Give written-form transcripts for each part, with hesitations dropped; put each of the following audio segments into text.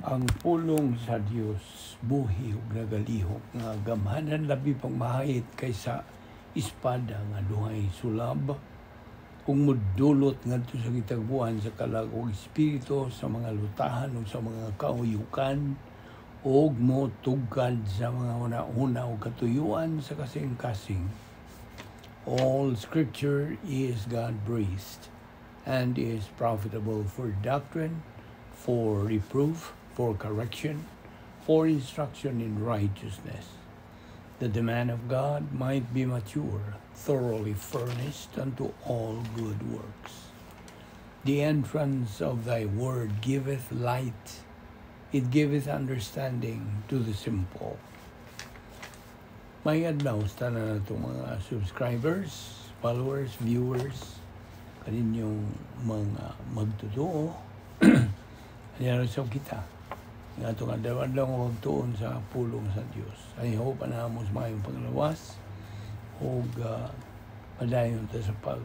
Ang pulong sa Dios buhi ug nagalihok nga gamhanan, labi pang mahayit kaysa espada nga duhay sulab, ug mudulot ngadto sa gitagbuan sa kalag ug espiritu, sa mga lutahan ug sa mga kauyukan, ug motugkad sa mga huna-huna ug katuyuan sa kasing-kasing. All scripture is God-breathed and is profitable for doctrine, for reproof, for correction, for instruction in righteousness, that the man of God might be mature, thoroughly furnished unto all good works. The entrance of thy word giveth light, it giveth understanding to the simple. Maayong adlaw sa tanan natong mga subscribers, followers, viewers, kaninyong mga magtotoo. Yan sa kita nga atong adlaw-adlaw nga pagtuon sa pulong sa Dios. I hope ana mo sa maayong panglawas ug padayon ta sa pag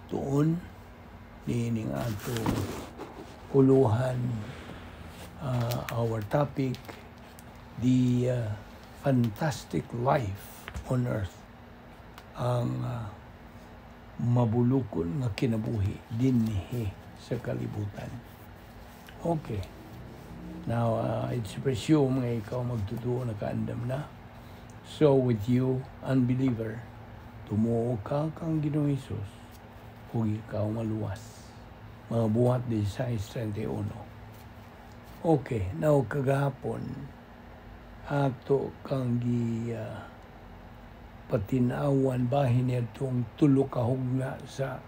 tuon niining atong puluhan, our topic, the fantastic life on earth, ang mabulukon nga kinabuhi dinhi sa kalibutan. Okay. Now, it's presumed nga ikaw magtotoo nakaandam na. So with you, unbeliever, tumuo ka kang Ginoong Hesus ug ikaw maluwas. Mga Buhat 16:31. Okay, now kagahapon ato kang gi patinawan bahin niadtong tulo ka hugna sa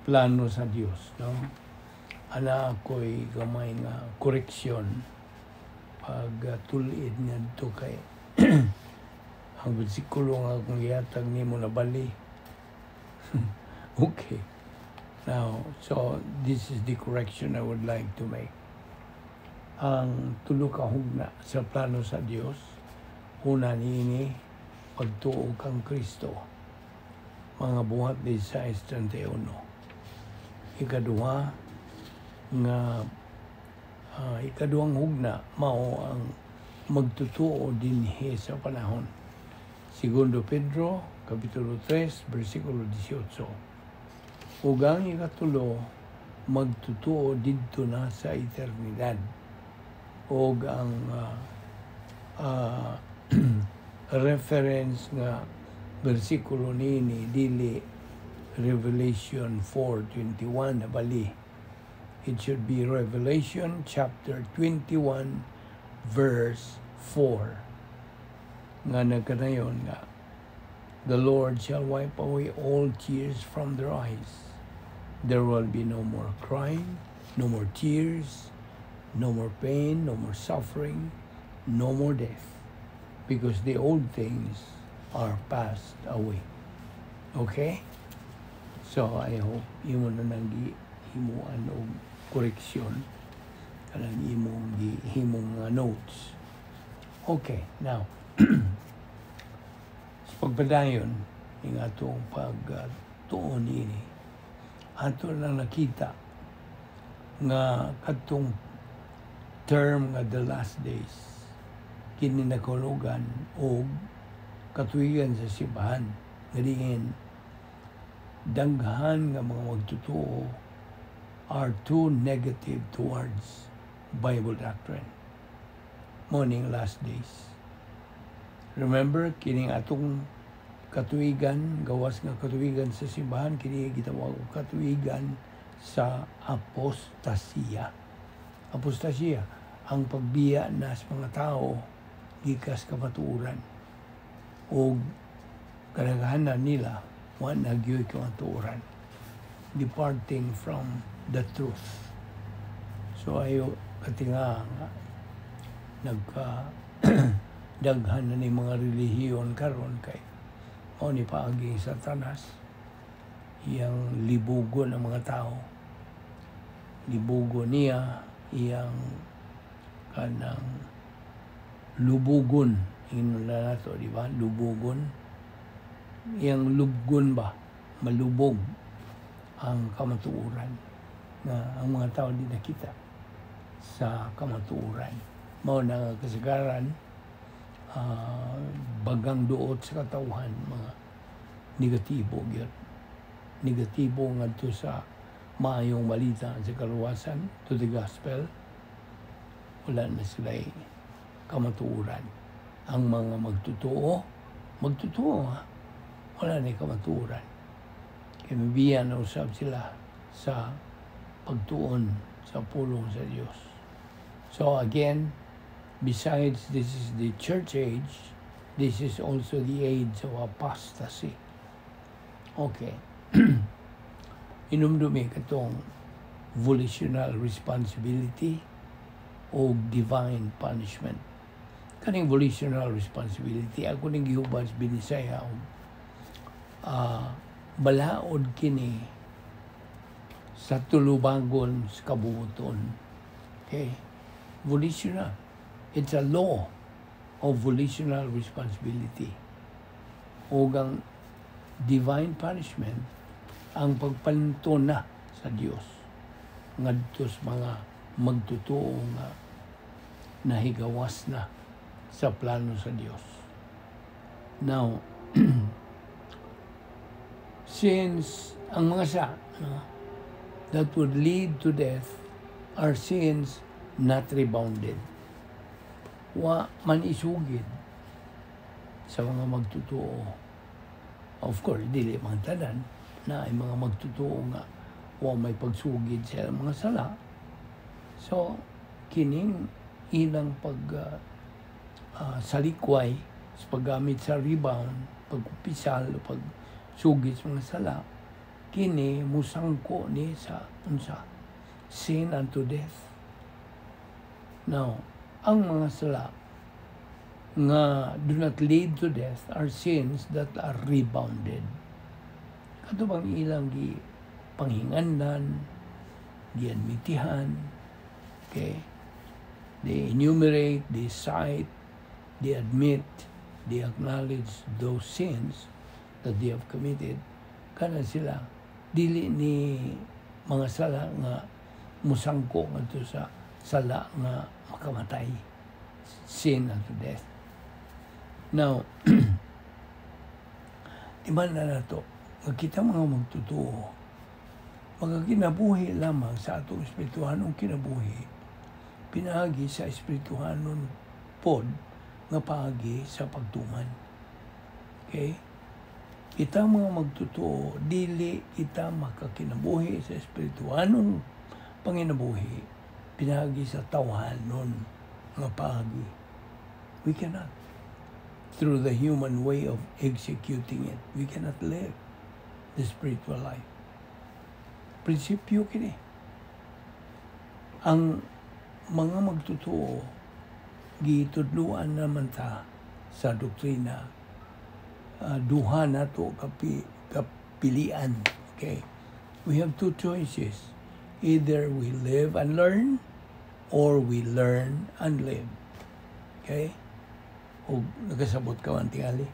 plano sa Dios, no? Ana ako'y gamay nga koreksyon pag tulid ngadto kay ang bersikulo nga akong gihatag nimo nabali. Okay. Now, so this is the correction I would like to make. Ang tulo ka hugna sa plano sa Dios, una niini, pagtuo kang Kristo. Mga Buhat 16:31. Ikaduha nga ikaduhang hugna mao ang magtutuo dinhi sa panahon. Segundo Pedro, Kapitulo 3, versikulo 18. Ug ang ikatulo, magtutuo didto na sa eternidad. Og ang reference nga bersikulo niini dili Revelation 4:21 na bali. It should be Revelation chapter 21 verse 4 nga nagkanayon nga "The Lord shall wipe away all tears from their eyes. There will be no more crying, no more tears, no more pain, no more suffering, no more death, because the old things are passed away." Okay? So I hope imo na nang gihimuan og koreksyon kanang imong gihimong notes. Okay, now sa pagpadayon ning atong pagtuon ini, ato lang nakita nga kadtong term nga the last days kini nakahulugan og katuigan sa simbahan nga diin daghan nga mga magtotoo are too negative towards Bible doctrine. Mao ning last days. Remember, kining atong katuigan, gawas nga katuigan sa simbahan, kini gitawag og katuigan sa apostasiya. Apostasiya, ang pagbiya na sa mga tao gikas kamatuoran. Og kadaghanan nila wa na gyud kamatuoran. Departing from the truth. So ayo katinga nga nagka daghan na ni mga relihiyon karon kay mao ni paagi sa Satanas, iyang libugon ang mga tao, libugon niya, iyang kanang lubugon, ingnon na nato, di ba, lubugon, iyang lubgon ba, malubog ang kamatuoran na ang mga tao di nakita. sa kamatuoran. Mao na nga kasagaran, bagang duot sa katawhan mga negatibo gyud. Negatibo ngadto sa maayong balita sa kaluwasan, to the gospel. Wala na sila kamatuoran. Ang mga magtotoo, magtotoo ha, wala na kamatuoran. Kay mabiya na usab sila sa pagtuon sa pulong sa Dios. So again, besides this is the church age, this is also the age of apostasy. Okay. Inumdumi katong volitional responsibility o divine punishment. Kaning volitional responsibility, ako ning gihubad sa Binisaya, balaod kini sa tulubagon sa kabuoton. Okay? Volitional. It's a law of volitional responsibility. O ang divine punishment, ang pagpantuna sa Dios ngadto sa mga magtotoo nga nahigawas na sa plano sa Dios. Now, since ang mga sa, no, that would lead to death are sins not rebounded. Wa man isugid sa mga magtotoo. Of course, dili man tanan na ay mga magtotoo nga wa may pagsugid sa mga sala. So, kining ilang pag salikway sa paggamit sa rebound, pagkupisal o pagsugid sa mga sala, kini musangko ni sa unsa? Sin unto death. Now, ang mga sala nga do not lead to death are sins that are rebounded. Kato bang ilang gi panghingandan, giadmitihan, okay? They enumerate, they cite, they admit, they acknowledge those sins that they have committed. Kana sila, dili ni mga sala nga musangko ngadto sa sala nga makamatay, sin unto death. Now, iba na nato, nga kita mga magtotoo, magakinabuhi lamang sa atong espirituhanong kinabuhi, pinaagi sa espirituhanon pod nga paagi sa pagtuman. Okay? Kita mga magtotoo, dili kita makakinabuhi sa espirituhanong panginabuhi, pinaagi sa tawhanon nga paagi. We cannot. Through the human way of executing it, we cannot live the spiritual life. Prinsipyo kini. Ang mga magtotoo, gitudluan naman ta sa doktrina, duha na to kapilian. Okay? We have two choices. Either we live and learn, or we learn and live. Okay? O nagkasabot ka man tingali.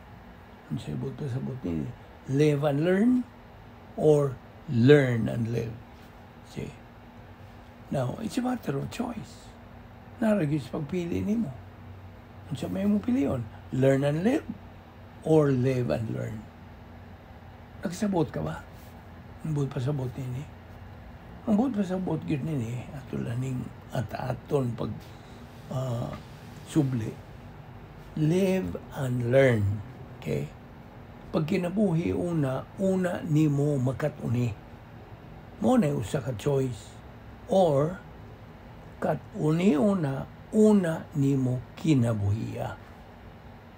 Ang sabot pa sabot ni live and learn or learn and live. See? Now, it's a matter of choice. Naragis pagpili nimo. Unsa may mo pilion? Learn and live or live and learn? Nagsabot ka ba? Ang buot pasabot nini. Ang buot pasabot gyud nini ato laning at aton pag subli. Live and learn. Okay? Pag kinabuhi una, una nimo makat-uni. Mo na usa ka choice. Or kat-uni una, una nimo kinabuhiya.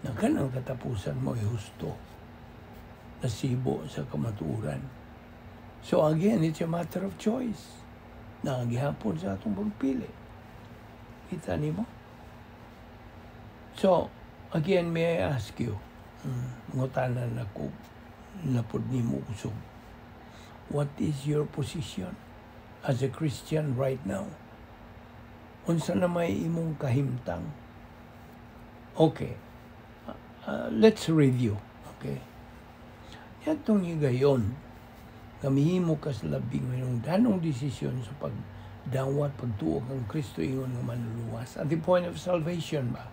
Na kanang katapusan mo ay husto. Nasibo sa kamatuoran. So again, it's a matter of choice. Nagihapon sa atong pagpili. Kita nimo? So, again, may I ask you, ngutana na ko, lapod nimo kusog. What is your position as a Christian right now? Unsa na may imong kahimtang? Okay. Let's review. Okay. Yatong higayon, nga mihimo ka sa labing danong desisyon sa pag Pagdawat, pagtuo kang Kristo ingon nga manluluwas. At the point of salvation ba,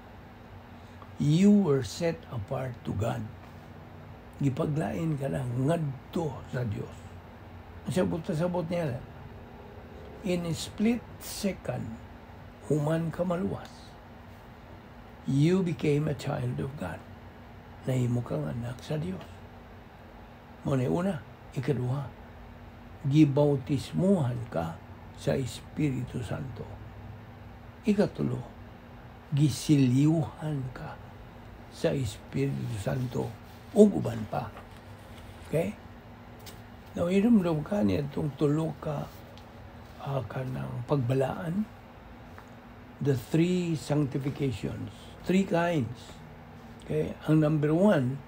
you were set apart to God. Gipaglain ka na ngadto sa Dios. Ang sabot niya, in a split second, human ka maluwas, you became a child of God. Nahimo kang anak sa Dios. Mao na una. Ikaduha, gibautismuhan ka sa Espiritu Santo. Ikatulo, gisilyuhan ka sa Espiritu Santo ug uban pa. Okay? Now, hinumdum ka niya itong tulo ka kanang pagbalaan, the three sanctifications, three kinds. Okay? Ang number one,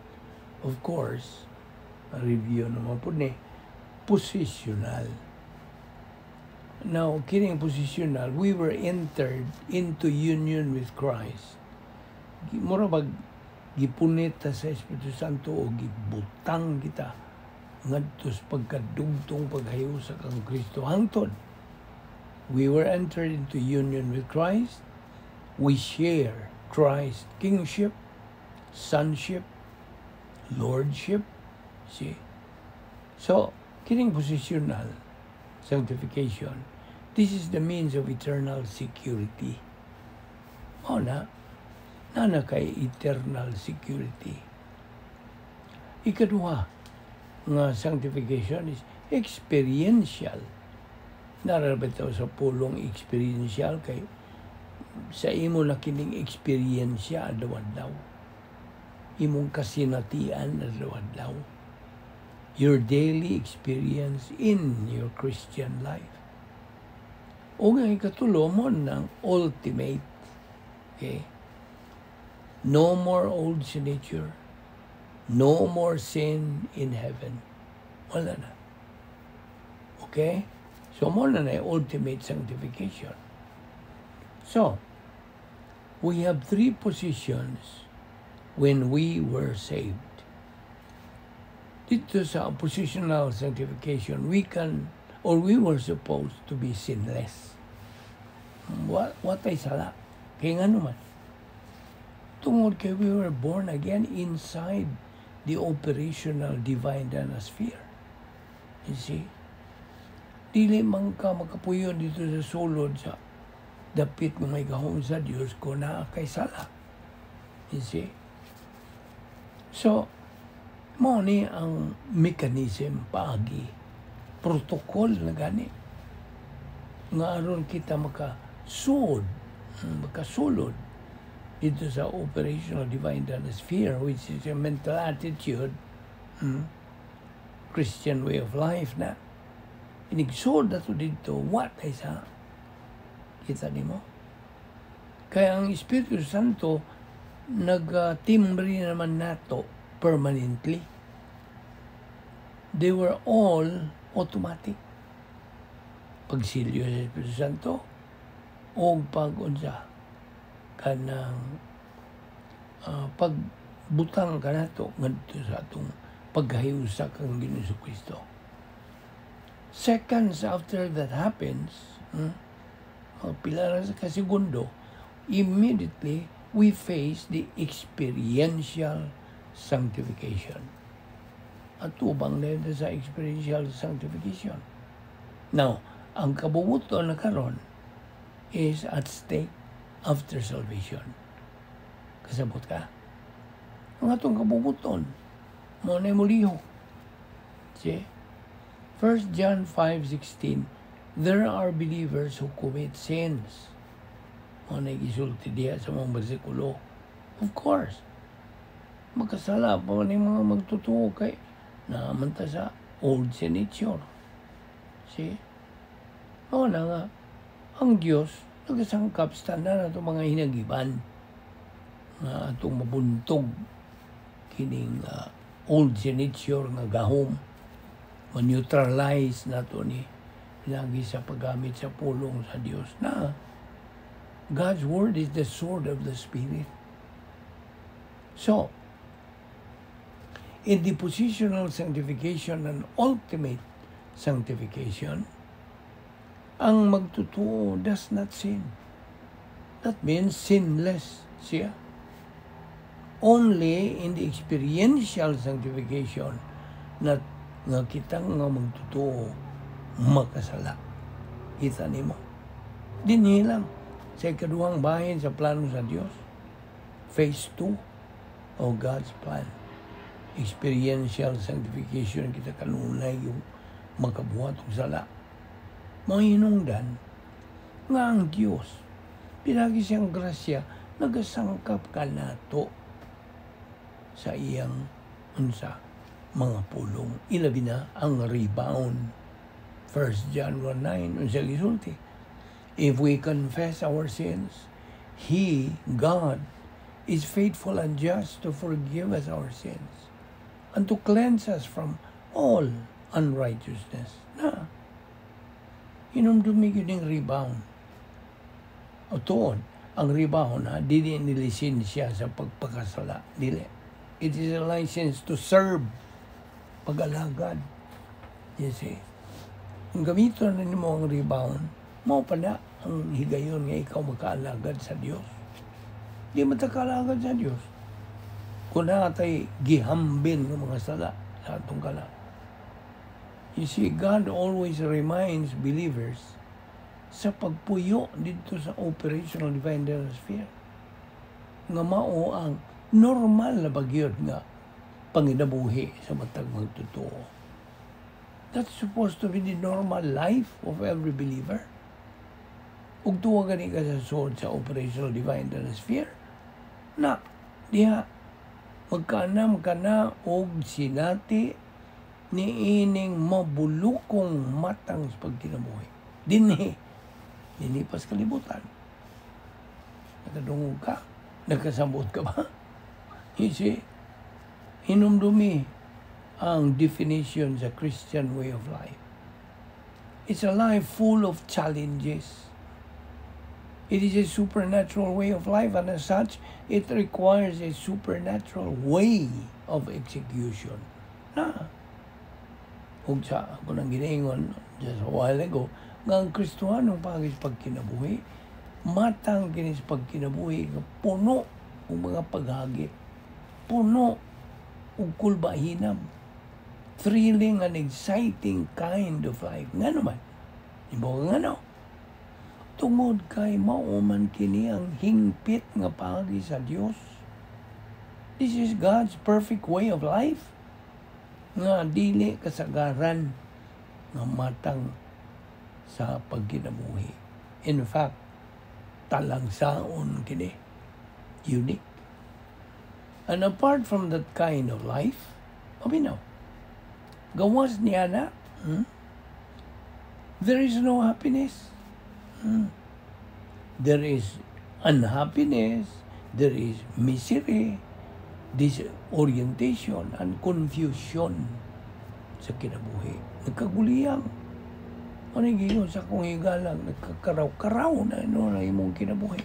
of course, review naman po ni, positional. Now, kining positional, we were entered into union with Christ. Mura bag gipunit ta sa Espiritu Santo o gibutang kita ngadto sa pagkadugtong paghayosa kang Kristo hangtod. We were entered into union with Christ. We share Christ's kingship, sonship, lordship. See? So, kining positional sanctification, this is the means of eternal security. Mao na, na kay eternal security. Ikaduha nga sanctification is experiential. Narabitaw sa pulong experiential kay sa imo na kining eksperyensya adlaw-adlaw. Imong kasinatian adlaw-adlaw. Your daily experience in your Christian life. O nga ikatulo mo ng ultimate. Okay? No more old nature. No more sin in heaven. Wala na. Okay? So, mao na ultimate sanctification. So, we have three positions when we were saved. Dito sa positional sanctification, we can, or we were supposed to be sinless. Wa tay sala? Kaya nga naman, tungod kay we were born again inside the operational divine sphere. You see? Dili man ka makapuyon dito sa sulod sa dapit nga may gahom sa Dios kung naa kay sala. You see? So, mao ni ang mechanism, paagi, protocol na gani nga aron kita makasuod, makasulod dito sa operational divine sphere, which is a mental attitude, Christian way of life na inigsuod na to dito, wa tay sala? Kita nimo? Kaya ang Espiritu Santo nag-timbre naman nato permanently. They were all automatic. Pagsilyo sa Espiritu Santo o pag unsa kanang pagbutang kanato ngadto sa atong paghahiusa kang Ginoong Kristo. Seconds after that happens, mga pila ra sa kasegundo, immediately we face the experiential sanctification. At tubang na yun sa experiential sanctification. Now, ang kabubut-on na karon is at stake after salvation. Kasabot ka? Ang atong kabubut-on, mao na mulihok. See? 1 John 5:16, there are believers who commit sins. Mao na gisulti diha sa mga bersikulo. Of course, makasala pa man yung mga magtutuo kay naa man ta sa old sin nature. See? Mao na nga, ang Diyos nagasangkap sa tanan atong mga hinagiban nga atong mabuntog kining old sin nature nga gahom, ma-neutralize nato ni lagi sa paggamit sa pulong sa Dios na God's word is the sword of the Spirit. So, in the positional sanctification and ultimate sanctification, Ang magtutuo does not sin. That means sinless siya. Only in the experiential sanctification na nga kitang nga magtutuo makasala. Kita nimo. Dinhi lang sa ikaduhang bahin sa plano sa Dios. Phase 2 of God's plan. Experiential sanctification, kita kanunay yung makabuhat og sala. Mahinungdan nga ang Dios, pinagi siyang grasya, nagasangkap ka nato sa iyang unsa mga pulong, ilabi na ang rebound. 1 John 1:9, unsa gisulti? "If we confess our sins, He, God, is faithful and just to forgive us our sins and to cleanse us from all unrighteousness." Na hinumdumi gyud ning rebound. O tuon, ang rebound ha, dili ni lisensya sa pagpakasala. Dili. It is a license to serve. Pag-alagad. You see? Kung gamiton na nimo ang rebound, mao pa na ang higayon nga ikaw makaalagad sa Dios. Di man ta kaalagad sa Dios kung natay gihambin ng mga sala sa atong kalag. You see, God always reminds believers sa pagpuyo dito sa operational divine sphere nga mao ang normal na bagyod nga panginabuhi sa matag magtotoo. That's supposed to be the normal life of every believer. Ug tuwa gani ka sa sulod sa operational divine sphere na diha magkaanam ka na og sinati niining mabulukong matang sa pagkinabuhi. Dinhi, dinhi pas kalibutan. Nakadungog ka? Nakasabot ka ba? You see, hinumdumi ang definition sa Christian way of life. It's a life full of challenges. It is a supernatural way of life, and as such, it requires a supernatural way of execution. Na, ug sa ako nang ginaingon just a while ago, nga ang Kristohanong paagi sa pagkinabuhi, matang kini sa pagkinabuhi nga puno og mga paghagit, puno og kulbahinam, thrilling and exciting kind of life. Nga naman, ibaw nga no? Tungod kay mao man kini ang hingpit nga paagi sa Dios. This is God's perfect way of life nga dili kasagaran nga matang sa pagkinabuhi. In fact, talangsaon kini. Unique. And apart from that kind of life, paminaw, gawas niya na, There is no happiness. There is unhappiness, there is misery, disorientation, and confusion sa kinabuhi. Nagkaguliyang. Ano yung giingon sa akong higalang, nagkakaraw-karaw na no, na imong kinabuhi.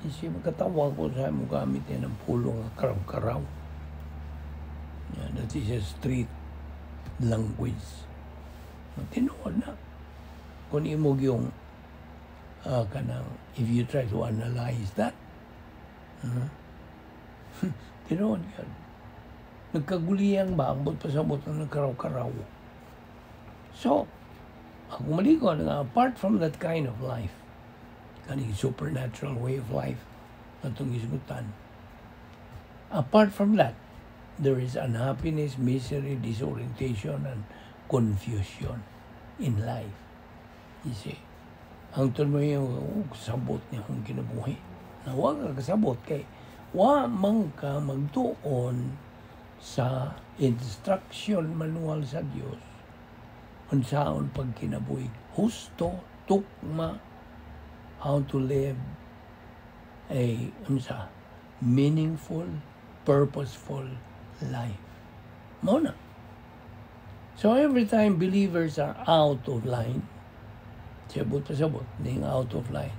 Kasi magkatawa ko sa imong gamit yan ng pulong nga karaw-karaw. Yeah, that is a street language. Tinuod na. Kung imo yung kanang, if you try to analyze that, tinuod yan. Nagkaguliyang ba, ambot pasabot na nagkaraw-karaw. So, ako malikon nga, apart from that kind of life, kaning supernatural way of life atong isgutan, apart from that, there is unhappiness, misery, disorientation, and confusion in life. You see, ang mo yung, oh, kasabot niya akong kinabuhi. Na wa ka kasabot kay wa man ka magtuon sa instruction manual sa Dios unsaon pagkinabuhi husto, tukma, how to live a unsa meaningful, purposeful life. Mao na. So every time believers are out of line, sabot pa sabot, ning out of line,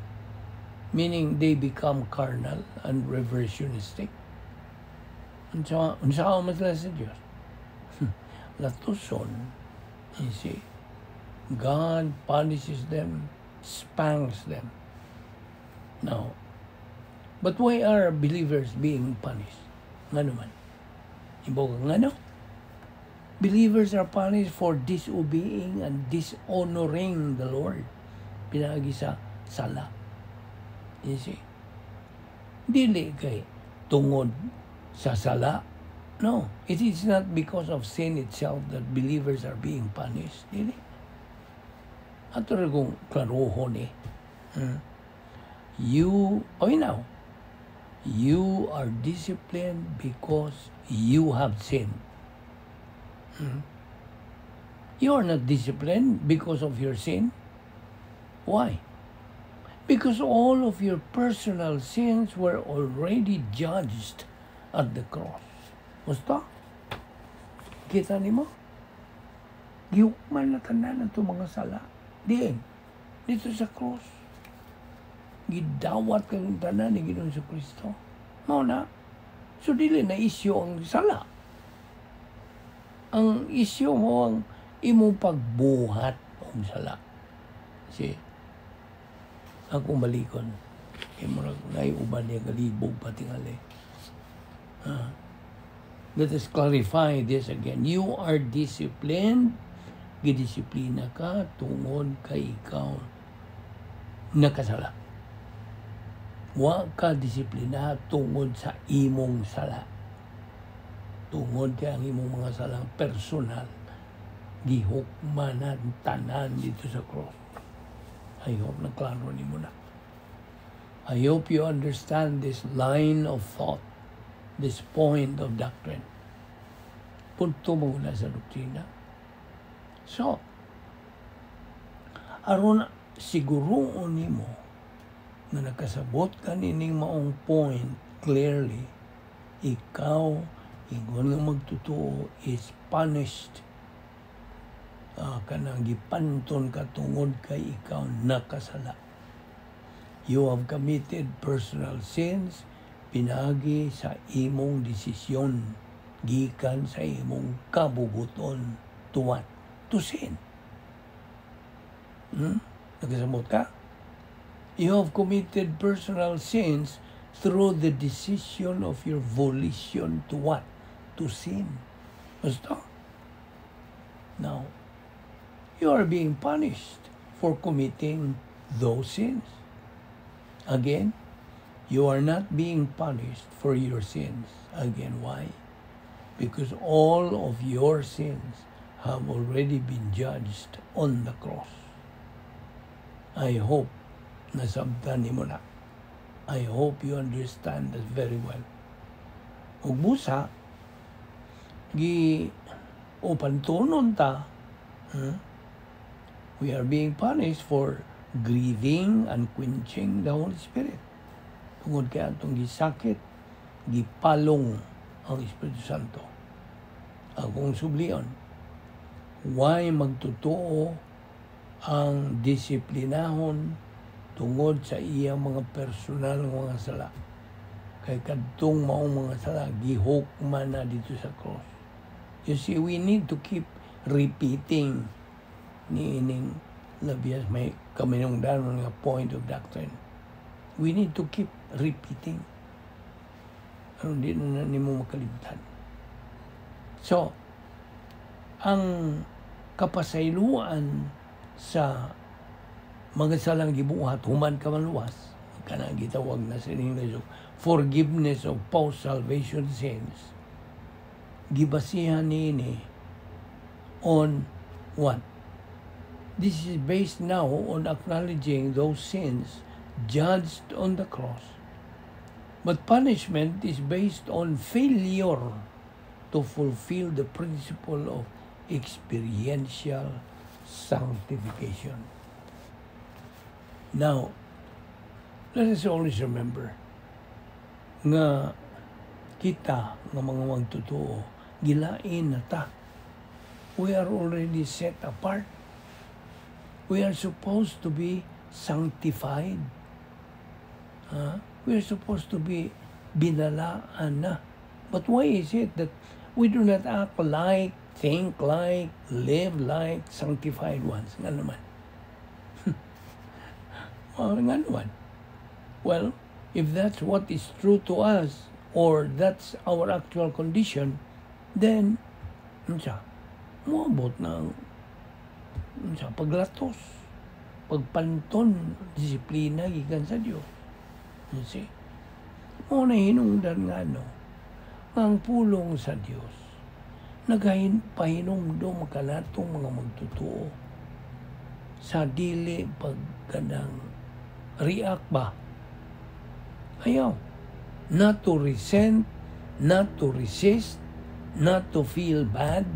meaning they become carnal and reversionistic. Unsa man sila sa Dios? Latuson, you see. God punishes them, spanks them. Now, but why are believers being punished? Ngano man? Ibaw ka ngano? Believers are punished for disobeying and dishonoring the Lord. Pinaagi sa sala. You see? Dili kay tungod sa sala. No, it is not because of sin itself that believers are being punished. Dili. Ato ra kung klarohon eh. You, oh now, you are disciplined because you have sinned. You are not disciplined because of your sin. Why? Because all of your personal sins were already judged at the cross. Gusto? Kita nimo? Gihukman na tanan ang mga sala. Diin. Dito sa cross. Gidawat kang tanan ni Ginoong Kristo. Mao na. So dili na isyu ang sala. Ang isyu mo ang imong pagbuhat og sala. Si akong balikon. Kay murag naay uban niya galibog patingali. Let us clarify this again. You are disciplined. Gidisiplina ka tungod kay ikaw nakasala. Wa ka disiplina tungod sa imong sala. Tungod kay ang imong mga salang personal gihukmanan tanan dito sa cross. I hope na klaro nimo na. I hope you understand this line of thought, this point of doctrine. Punto mo na sa doktrina. So, aron siguroon nimo nga nakasabot ka nining maong point clearly, ikaw, ingon nga magtotoo, is punished. Kanang gipanton ka tungod kay ikaw nakasala. You have committed personal sins pinagi sa imong desisyon gikan sa imong kabubuton to what? To sin. Nagkasamot ka? You have committed personal sins through the decision of your volition to what? To sin. Basta. Now, you are being punished for committing those sins. Again, you are not being punished for your sins. Again, why? Because all of your sins have already been judged on the cross. I hope nasabtan nimo na. I hope you understand that very well. Ug busa, gi upantunon ta, huh? We are being punished for grieving and quenching the Holy Spirit. Tungod kay atong gisakit, gipalong ang Espiritu Santo. Akong sublion, why magtotoo ang disiplinahon tungod sa iyang mga personal nga mga sala? Kay kadtong maong mga sala, gihukman na dito sa cross. You see, we need to keep repeating niining labias may kaminungdanon nga point of doctrine. We need to keep repeating. Aron di na nimo makalimtan. So, ang kapasayloan sa mga salang gibuhat human ka maluwas, kanang gitawag na sa English forgiveness of post-salvation sins, gibasihan niini on what? This is based now on acknowledging those sins judged on the cross. But punishment is based on failure to fulfill the principle of experiential sanctification. Now, let us always remember nga kita nga mga magtotoo, gilain na ta. We are already set apart. We are supposed to be sanctified. Huh? We are supposed to be binalaan na. But why is it that we do not act like Think like, live like sanctified ones. Nga naman. Well, nga naman. Well, if that's what is true to us, or that's our actual condition, then, unsa, moabot ng unsa, paglatos, pagpanton, disiplina gikan sa Dios. You see? Mao na hinungdan nga no, ang pulong sa Dios nagahin pahinumdum kanatong mga magtotoo sa dili pag kanang react ba. Ayaw. Not to resent, not to resist, not to feel bad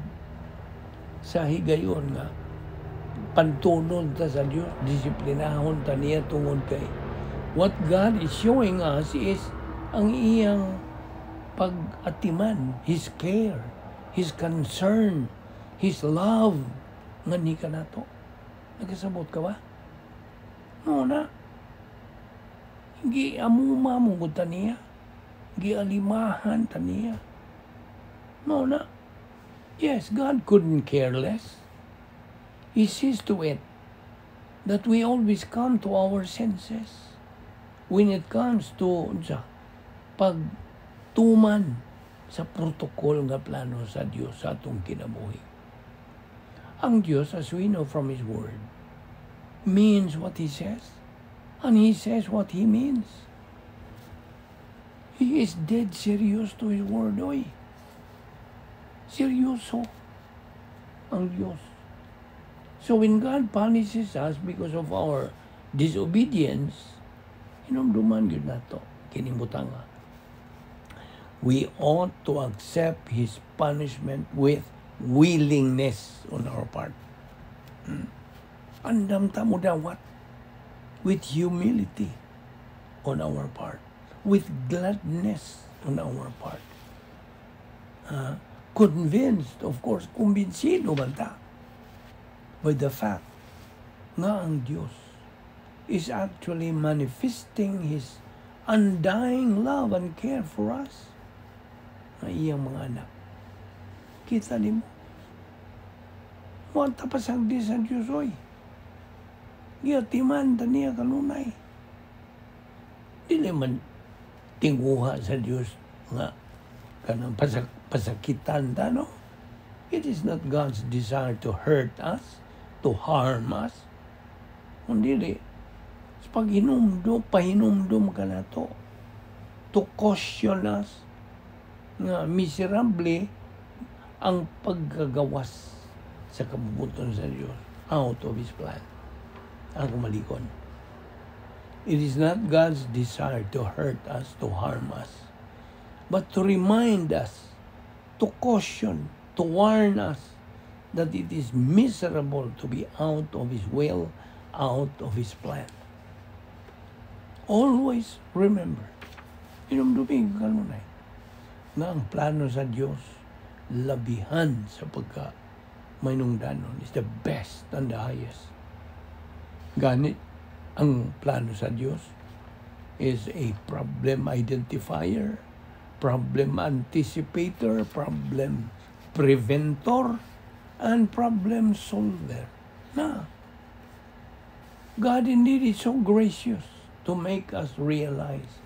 sa higayon nga pantunon ta sa Dios, disiplinahon ta niya tungod kay what God is showing us is ang iyang pag-atiman, His care, His concern, His love nga ni kanato. Nagkasabot ka ba? No na. Giamuma mo ta niya. Gialimahan ta niya. No na. Yes, God couldn't care less. He sees to it that we always come to our senses when it comes to sa pagtuman sa protocol nga plano sa Dios sa atong kinabuhi. Ang Dios, as we know from His Word, means what He says, and He says what He means. He is dead serious to His Word, oy. Seryoso ang Diyos. So when God punishes us because of our disobedience, hinumduman gyud nato kining butanga. We ought to accept His punishment with willingness on our part. Andam ta mo dawat with humility on our part, with gladness on our part. Convinced, of course, kumbinsido man ta by the fact nga ang Diyos is actually manifesting His undying love and care for us nga iyang mga anak. Kita nimo. Wa ta pasagdi sa Diyos, oy. Giatiman ta niya kanunay. Dili man tinguha sa Diyos nga kanang pasakitan ta, no? It is not God's desire to hurt us, to harm us. Kundi sa paghinumdum, pahinumdum ka nato, to caution us nga miserable ang pagkagawas sa kabubut-on sa Diyos, out of His plan. Ang kumalikon. It is not God's desire to hurt us, to harm us, but to remind us, to caution, to warn us that it is miserable to be out of His will, out of His plan. Always remember, hinumdumi kanunay, nga ang plano sa Diyos, labihan sa pagka mainungdanon, is the best and the highest. Gani, ang plano sa Diyos is a problem identifier, problem anticipator, problem preventor, and problem solver. Na, God indeed is so gracious to make us realize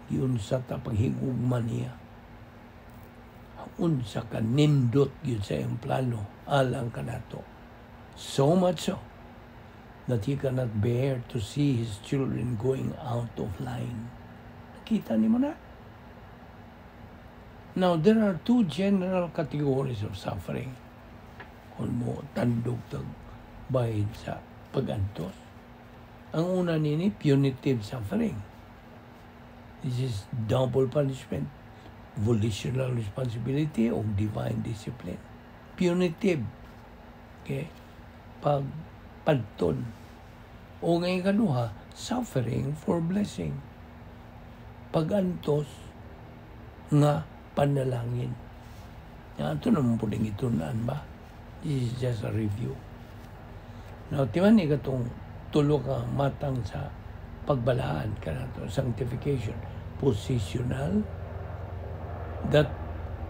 yun sa ta paghigugma niya. Unsa ka nindot yun sa iyang plano alang kanato. So much so that He cannot bear to see His children going out of line. Nakita nimo na? Now, there are two general categories of suffering. Kung mo tandog tag bahin sa pag-antos. Ang una nini, punitive suffering. This is double punishment, volitional responsibility o divine discipline. Punitive. Okay? Pagpadton. O ngayon kaduha, suffering for blessing. Pag-antos nga panalangin. Nga ito naman po rin itunan ba? This is just a review. Now, timan ni katong tulo ka matang sa pagbalaan kanato, sanctification, positional, that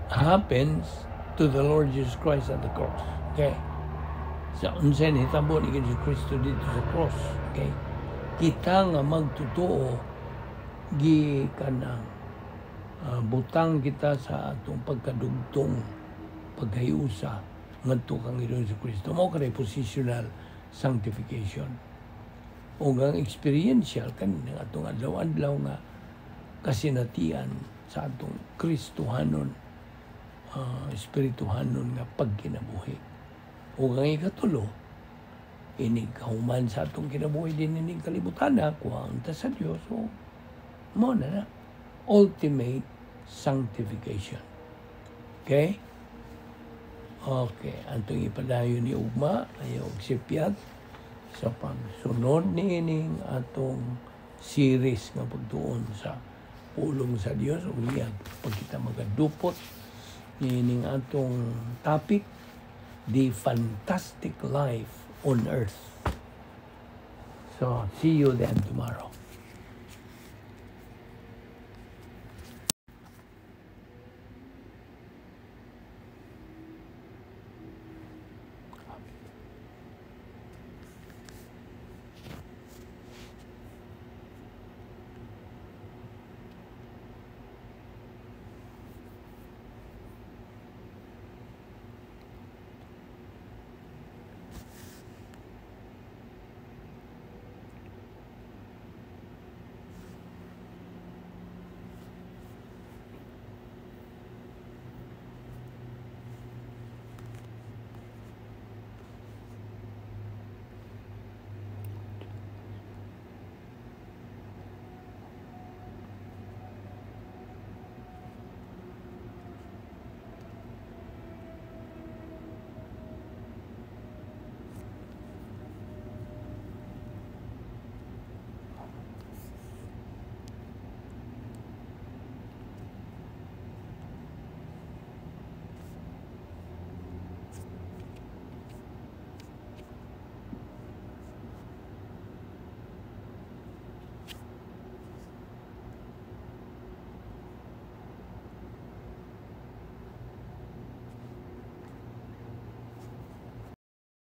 happens to the Lord Jesus Christ at the cross. Okay? Sa unsay nahitabo ni Jesus Kristo dito sa cross. Okay? Kita nga magtotoo gi kanang butang kita sa atong pagkadugtong, pagkahiusa ngadto kang Ginoong Kristo. Mao kanay positional sanctification. O ang experiential kaning atong adlaw-adlaw nga kasinatian sa atong Kristohanon, espirituhanon nga pagkinabuhi. O ang ikatulo, inig kahuman sa atong kinabuhi din inig kalibutan na, kuha ta sa Dios. So, mao na na. Ultimate sanctification. Okay? Okay. Antong ipadayon ni ugma, ayaw og sipyat sa pagsunod niining atong series nga pagtuon sa pulong sa Dios ug iyang pag kita magadupot niining atong topic, the fantastic life on earth. So, see you then tomorrow.